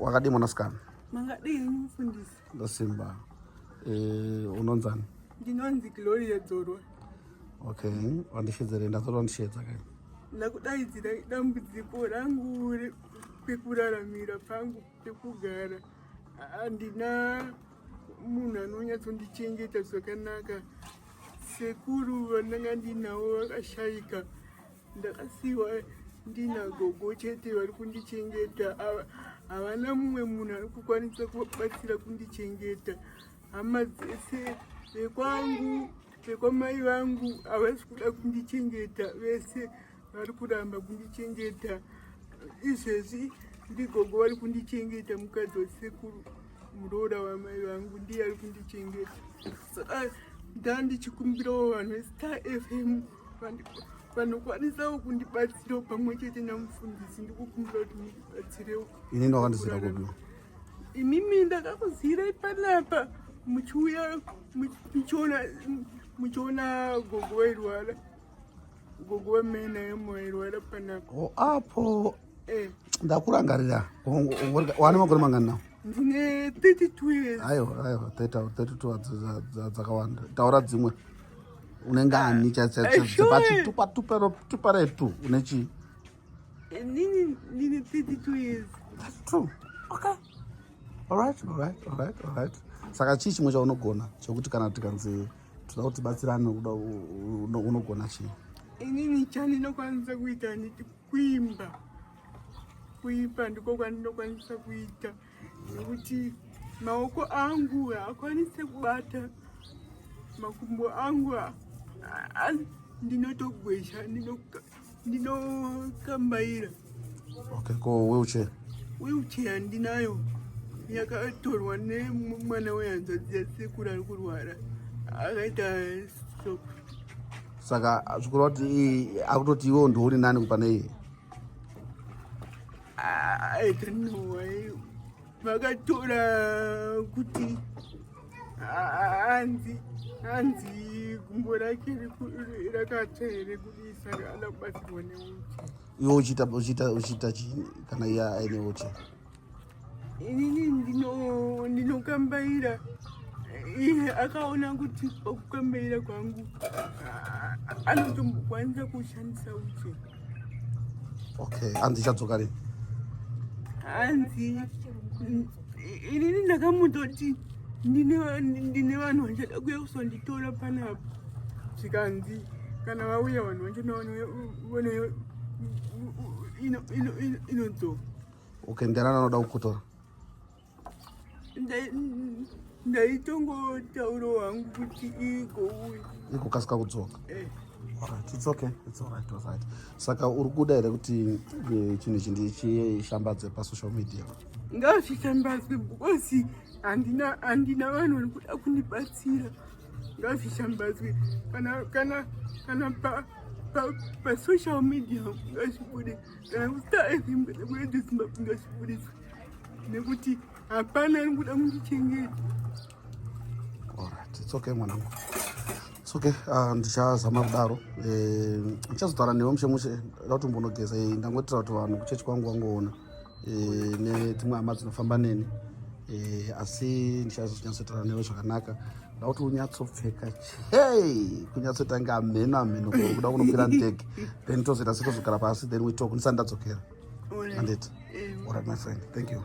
Wakadii mwanasikana? Makadii mufundisi? Ndasimba. Eh, unonzani? Ndinonzi Gloria Dzorwa. Okay, wandishedzere ndazoti wandishedza kai. Ndakudaidzira dambudziko rangu pekuraramira pangu pekugara. Handina munhu anonyatsondichengeta zvakanaka. Sekuru vandanga ndinavo vakashaika. Ndakasiiwa ndina gogo chete vari kundichengeta, havana mumwe munhu ari kukwanisa kubatsira kundichengeta. Hama dzese vekwangu vekwamai vangu havasi kuda kundichengeta, vese vari kuramba kundichengeta. Izvezvi ndigogo vari kundichengeta, mukadzi wasekuru muroora wamai vangu ndiye ari kundichengeta. Saka ndandichikumbirawo vanhu veStar FM vanokwanisawo kundibatsirawo pamwe chete namufundisi, ndikukumbira kuti mundibatsirewo. Inini wakandizira kupi? Imimi ndakakuzirai panapa muchiuya muchiona muchiona gogo vairwara, gogo vamai naye vairwara panapa. Oh, apo eh. Ndakurangarira. Wane makore mangani nawo? Ndine 32 years. Aiwa, aiwa, 32 dzakawanda. Taura dzimwe. Une ngani chapachitupa retu une chii? Nini ndine 32 years. 32. Okay. Alright, alright, alright, alright. Saka chii chimwe chaunogona chekuti kana tikanzi toda kuti tibatsirane unogona chii? Inini chandinokwanisa kuita nditi kuimba. Kuimba ndiko kwandinokwanisa kuita nekuti maoko angu haakwanise kubata, makumbo angu ndinotogwesha, ndinokambaira. Okay, ko wheelchair? Wheelchair handinayo, yakatorwa nemwana wehanzvadzi yasekuru ari kurwara akaita stroke. Saka zvikureva kuti akutoti iwewo ndouri nani kupane iye? I don't know why vakatora kuti hanzi hanzi gumbo rake rakatsva here kudii, saka ada kubatsirwa neuchi. Iwe uchiita uchiita uchiita chii kana iye aine uchi? Inini ndinokambaira. Iye akaona kuti pakukambaira kwangu anotombokwanisa kushandisa uchi. Okay, hanzi ichadzoka rini? Hanzi inini ndakamutoti ndine vanhu vachada kuya kuzonditora panapa, zvikanzi kana vauya vanhu vacho inodzoka. Okay, ndiani anoda kukutora? Ndaitongotauro wangu kuti igouya. Igokasika kudzoka. Eh. Alright, it's okay. It's alright, all right. Saka uri kuda here kuti chinhu ichi ndichishambadze pasocial media? Ngazvishambadzwe because handina handina vanhu vari kuda kundibatsira. Ngazvishambadzwe kana kana kana pa pasocial media ngazvibude, kana kuStar FM kana kuRadio Zimbabwe ngazvibudiswe nekuti hapana ari kuda kundichengeta. Alright, it's okay mwanangu. It's okay. Ndichazama kudaro. Ndichazotaura newe mushe mushe. Ndoda kuti umbonogeza. Ndangoitira kuti vanhu kuchechi kwangu vangoona. Nedzimwe hama dzinofamba neni. Asi ndichazonyatsotaura newe zvakanaka. Ndoda kuti unyatsopfeka chei, kunyatsoita kunge amheno amheno kuda kunokwira ndege. Then tozoita setozogara pasi, then we talk ndisati ndadzokera. Anditi? Alright my friend. Thank you.